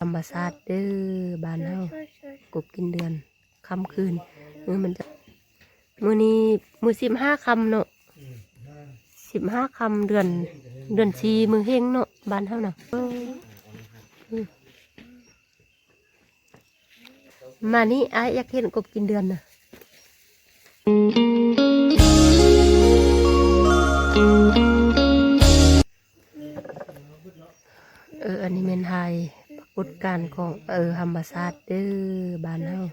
ທຳມະຊາດເດີບ້ານເຮົາ ກົບກິນເດືອນຄ່ຳຄືນ. ເອີ ມັນຈະ ມື້ນີ້ມື້ສິບຫ້າຄ່ຳເນາະ ສິບຫ້າຄ່ຳເດືອນ ເດືອນສີ່ມື້ເຮັງເນາະ ບ້ານເຮົານະ. ເອີ ມານີ້ ອ້າຍຢາກເຫັນກົບກິນເດືອນນະ. ເອີ ອັນນີ້ແມ່ນຖ່າຍປາກົດການຂອງ ເອີ ທຳມະຊາດເດີບ້ານເຮົາ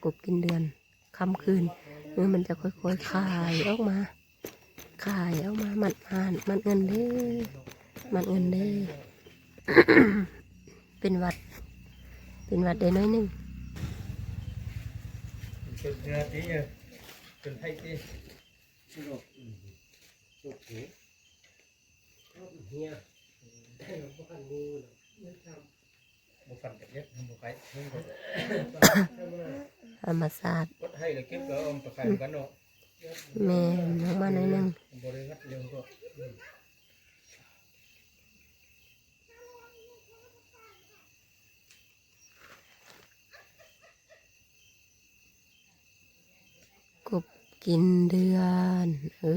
ກົບກິນເດືອນຄ່ຳຄືນ. ເອີ ມັນຈະຄ່ອຍໆຄາຍອອກມາ ຄາຍອອກມາ ມັດຮ້ານ ມັດເງິນເດ້ ມັດເງິນເດ້. ເປັນຫວັດ ເປັນຫວັດໄດ້ໜ້ອຍໜຶ່ງ. ເປັນເຮືອຕິ ເປັນໄຂ້ຕິ ໂອເຄ ເຮີຍ ບໍ່ທັນມີ ບໍ່ຟັນກະເຈັບ ບໍ່ໄຂ້ ທຳມະຊາດ ກົດໄຫ້ແລ້ວເກັບ ແລ້ວເອົາໄປຂາຍນຳກັນເນາະ. ແມ່ນ ອອກມາໜ້ອຍໜຶ່ງ ບໍ່ໄດ້ຮັດເລື່ອງກໍ ກົບກິນເດືອນ ເອີ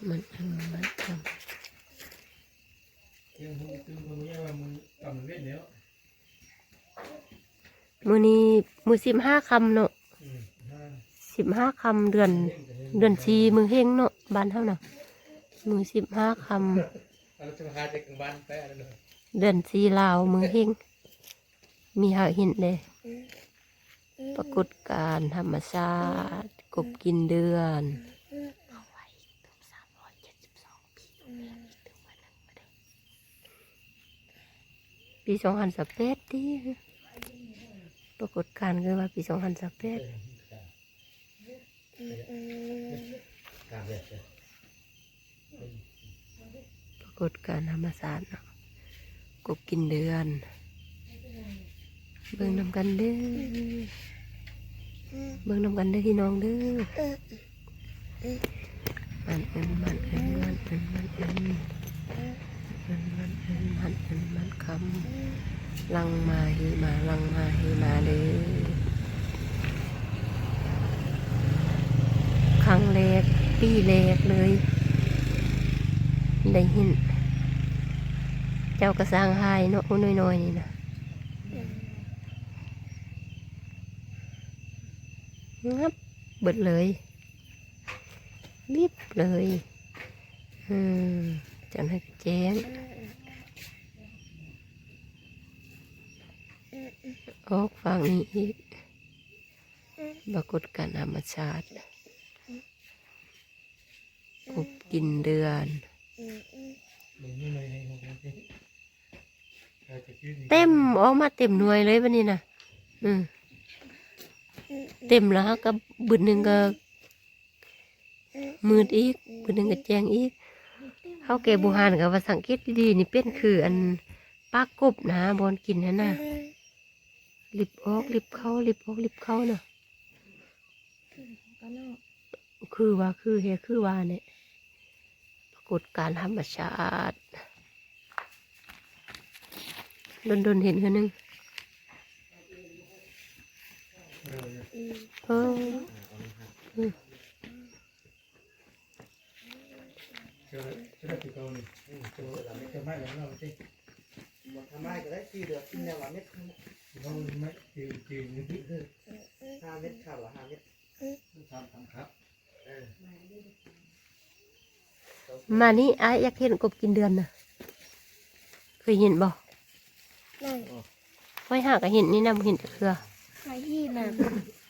ມັນ ມັນ ມັນ ມື້ນີ້ມື້ສິບຫ້າຄ່ຳເນາະ ສິບຫ້າຄ່ຳເດືອນ ເດືອນສີ່ມື້ເຮັງເນາະ ບ້ານເຮົານະ ມື້ສິບຫ້າຄ່ຳ ເດືອນສີ່ລາວມື້ເຮັງ. ມີໃຫ້ເຫັນເດ້ ປາກົດການທຳມະຊາດ ກົບກິນເດືອນ. ປີສອງພັນຊາວແປດຕິ ປາກົດການຄືວ່າປີສອງພັນຊາວແປດ ປາກົດການທຳມະຊາດເນາະ ກົບກິນເດືອນ. ເບິ່ງນຳກັນເດີ ເບິ່ງນຳກັນເດີພີ່ນ້ອງເດີ. ມັນເອິນ ມັນເອິນ ມັນເອິນ ມັນເອິນ ມັນເອິນ ມັນເອິນ ມັນຄຳ ຫຼັ່ງມາເຮມາ ຫຼັ່ງມາເຮມາເດີ. ຄັ້ງແລກ ປີແລກເລີຍ ໄດ້ເຫັນ ເຈົ້າກະຊ່າງຖ່າຍເນາະ ຜູ້ນ້ອຍໆນີ້ນະ ງັບເບິດເລີຍ. ລິບເລີຍ ເອີ ຈັ່ງໃດກະແຈ້ງ ອອກຝັ່ງນີ້ອີກ ປາກົດການທຳມະຊາດ ກົບກິນເດືອນ ເຕັມ ອອກມາເຕັມໜ່ວຍເລີຍບາດນີ້ນະ ອື ເຕັມແລ້ວເຮົາກະບຶດໜຶ່ງກະ ມືດອີກ ບຶດໜຶ່ງກະແຈ້ງອີກ. ເຮົາແກ່ບູຮານກະວ່າສັງເກດດີໆ ນີ້ເປັນຄືອັນປາກກົບນະ ບ່ອນກິນຫັ້ນນະ ລິບອອກລິບເຂົ້າ ລິບອອກລິບເຂົ້ານະ ຄືວ່າ ຄືແຮ ຄືວ່າແຫຼະ ປາກົດການທຳມະຊາດ ດົນໆເຫັນເທື່ອໜຶ່ງ ເອີ ອື ທຳມະກະໄດ້ ສີ່ເດືອນກິນແລ້ວວ່າເມັດ ເຮົາໄມ້ຈື່ໆ ຫ້າເມັດ ຂ້າວຫ້າເມັດ. ມານີ້ ອ້າຍຢາກເຫັນກົບກິນເດືອນນະ ເຄີຍເຫັນບໍ່? ຂ້ອຍຫາກະເຫັນນີ້ນະ ບໍ່ເຫັນຈັກເທື່ອ ຂ້ອຍເຫັນນະ.